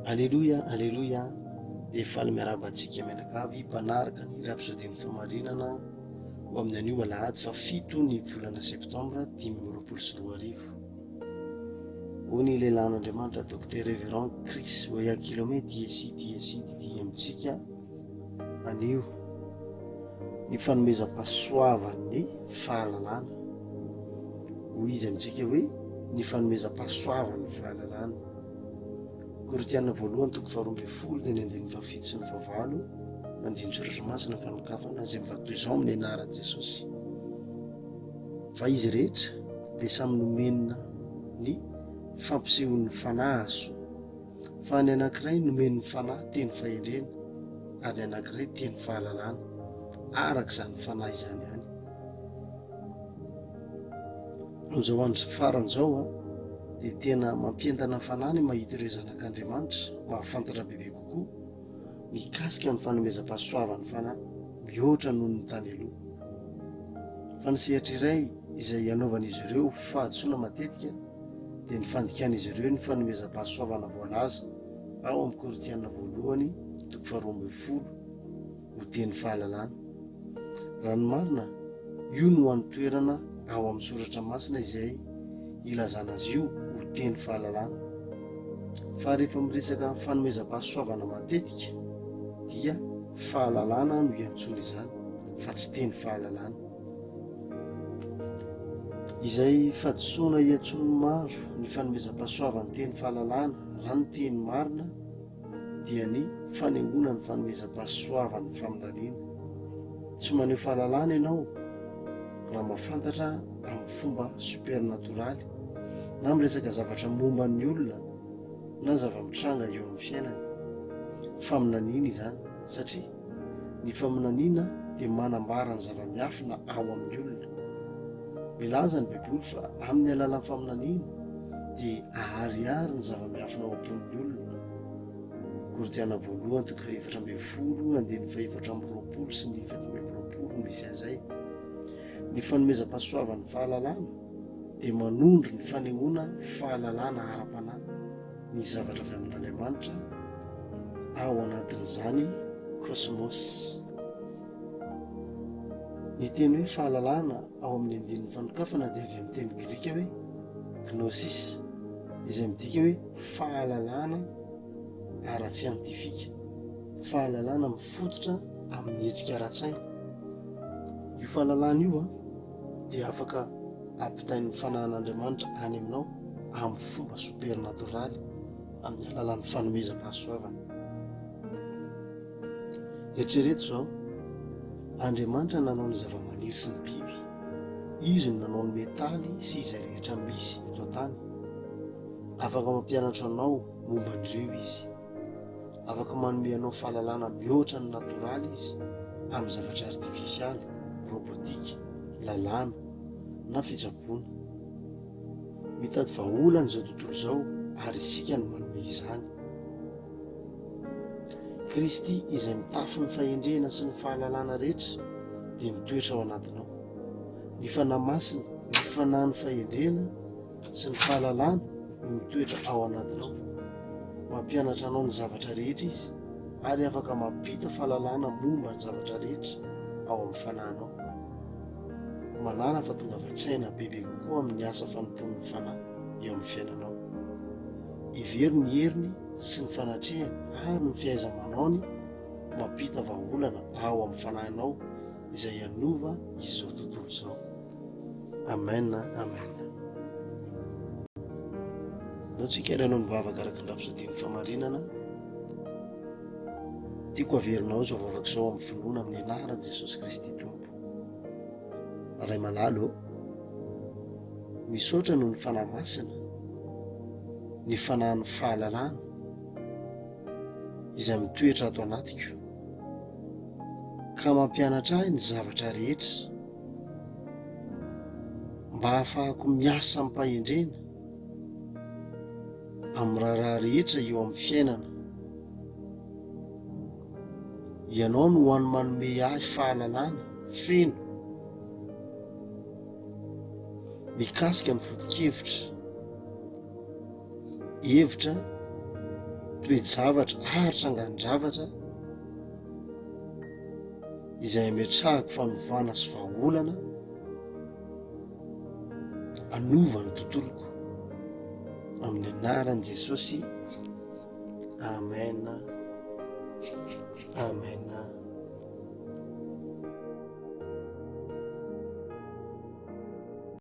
Aleloia, aleloia, dia faly miarahaba antsika mianakavy mpanaraka ny Rhapsodie-n'ny Fahamarinana ho amin'ny anio alahady fahafito ny volana septambra 2025. Hoy ny lehilahin'Andriamanitra Docteur Révérend Chris Oyakhilome DSI DSI DD amintsika anio ny fanomezam-pahasoavan'ny fahalalana. Hoy izy amintsika hoe ny fanomezam-pahasoavan'ny fahalalana. Korintiana voalohany toko faharoa ambin'ny folo dia ny andininy fahafito sy ny fahavalo, andinin-tsoratra masina fanokafana izay mivaky toy izao amin'ny anaran'i Jesosy. Fa izy rehetra dia samy nomena ny fampisehon'ny fanahy hahasoa. Fa ny anankiray nomen'ny fanahy teny fahendrena, ary ny anankiray teny fahalalana, araka izany fanahy izany ihany. Amin'izao andro farany izao dia tena mampientana ny fanahy ny mahita ireo zanak'Andriamanitra mahafantatra bebe kokoa mikasika ny fanomezam-pahasoavan'ny fanahy mihoatra noho ny tany aloha. Fa ny sehatra iray izay anaovan'izy ireo fahadisoana matetika dia ny fandikan'izy ireo ny fanomezam-pahasoavana voalaza ao amin'ny Korintiana voalohany toko faharoa ambin'ny folo ho teny fahalalana. Raha ny marina, io no hany toerana ao amin'ny Soratra Masina izay ilazana azy io ho teny fahalalana. Fa rehefa miresaka fanomezam-pahasoavana matetika dia fahalalana no iantsoana izany fa tsy teny fahalalana. Izay fahadisoana iantsoan'ny maro ny fanomezam-pahasoavan'ny teny fahalalana raha ny teny marina dia ny fanehoana ny fanomezam-pahasoavan'ny faminaniana. Tsy maneho fahalalana ianao raha mahafantatra amin'ny fomba supernatoraly na miresaka zavatra momba ny olona na zava-mitranga eo amin'ny fiainany. Faminaniana izany satria ny faminaniana dia manambara ny zava-miafina ao amin'ny olona. Milaza ny Baiboly fa amin'ny alalan'ny faminaniana dia aharihary ny zava-miafina ao am-pon'ny olona. Korintiana voalohany toko fahefatra ambin'ny folo andininy fahefatra amby roapolo sy ny fahadimy amby roapolo no misy an'izay. Ny fanomezam-pahasoavan'ny fahalalana dia manondro ny fanehoana fahalalana ara-panahy ny zavatra avy amin'Andriamanitra ao anatin'izany kosmos. Ny teny hoe fahalalana ao amin'ny andininy fanokafana dia avy amin'ny teny grika hoe gnosis, izay midika hoe fahalalana ara-tsiantifika, fahalalana mifototra amin'ny hetsika ara-tsaina. Io fahalalana io dia afaka ampitain'ny fanahin'Andriamanitra any aminao amin'ny fomba supernatoraly amin'ny alalan'ny fanomezam-pahasoavana. Eritrereto izao, Andriamanitra nanao ny zavamaniry sy ny biby. Izy no nanao ny metaly sy izay rehetra misy eto an-tany. Afaka mampianatra anao momba an'ireo izy. Afaka manome anao fahalalana mihoatra ny natoraly izy amin'ny zavatra artifisialy, robotika, lalàna, na fitsaboana. Mitady vahaolana izao tontolo izao ary isika no manome izany. Kristy izay mitafy ny fahendrena sy ny fahalalana rehetra dia mitoetra ao anatinao. Ny Fanahy Masina, ny Fanahin'ny fahendrena sy ny fahalalana no mitoetra ao anatinao. Mampianatra anao ny zavatra rehetra Izy ary afaka mampita fahalalana momba ny zavatra rehetra ao amin'ny fanahinao. Manàna fahatongavan-tsaina bebe kokoa amin'ny asa fanompoan'ny Fanahy eo amin'ny fiainanao. Hevero ny heriny sy ny fanatrehany ary ny fihaiza-manaony mampita vahaolana ao amin'ny fanahinao izay hanova izao tontolo izao. Amen amen. Ndao tsika ary hanao ny vavaka araka ny rapsodin'ny famarinana. Tiako averinao izao vavaka izao amin'ny finoana amin'ny anaran'i Jesosy Kristy Tompo. Ray malala ô, misaotra noho ny Fanahy Masina, ny Fanahin'ny fahalalana, izay mitoetra ato anatiko, ka mampianatra ahy ny zavatra rehetra, mba hahafahako miasa amim-pahendrena amin'ny raharaha rehetra eo amin'ny fiainana. Ianao no hany manome ahy fahalalana feno mikasika ny foto-kevitra, hevitra, Toe-javatra ary trangan-javatra izay ametrahako fanovana sy vahaolana hanova ny tontoloko. Amin'ny anaran'i Jesosy. Amen. Amen.